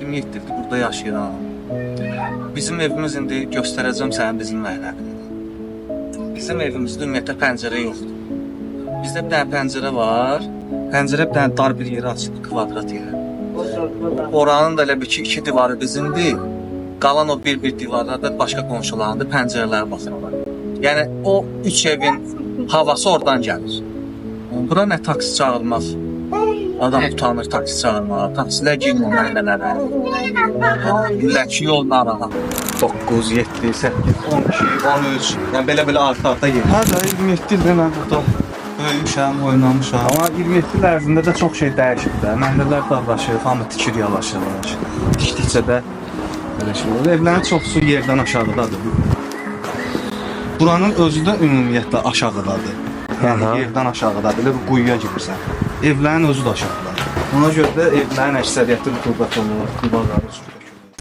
27 ildir burada yaşayıram. Bizim evimiz indi göstərəcəm sənə bizim məhəlləni. Bizim evimizdə ümumiyyətlə pəncərə yoxdur. Bizdə bir dənə pəncərə var. Pəncərə bir dənə dar bir yerə açılır, kvadrat yerə. Oranın da elə bir ki, iki divarı bizimdir. Qalan o bir-bir divarlar da başqa qonşularındır, pəncərələrə baxırlar. Yəni o üç evin havası oradan gəlir. Bura nə taksi çağırmaq. Adam utanır taksi çağırmağa. Taksilər girmir məhəllələrə. Milləki yol narahat. 9, 7, 8, 12, 13. Yəni belə-belə arta-arta gedir. Hə də 27 ildir mən burada böyümüşəm, oynamışam. Amma 27 il ərzində də çox şey dəyişib də. Məhəllələr darlaşır, hamı tikir yavaş-yavaş. Tikdikcə də belə şey olur. Evlərin çoxusu yerdən aşağıdadır. Buranın özü də ümumiyyətlə aşağıdadır. Yəni yerdən aşağıdadır. Elə bir quyuya girirsən. Evlərin özü də aşağıdadır. Ona görə də evlərin əksəriyyəti rütubət olur, divarları uçur.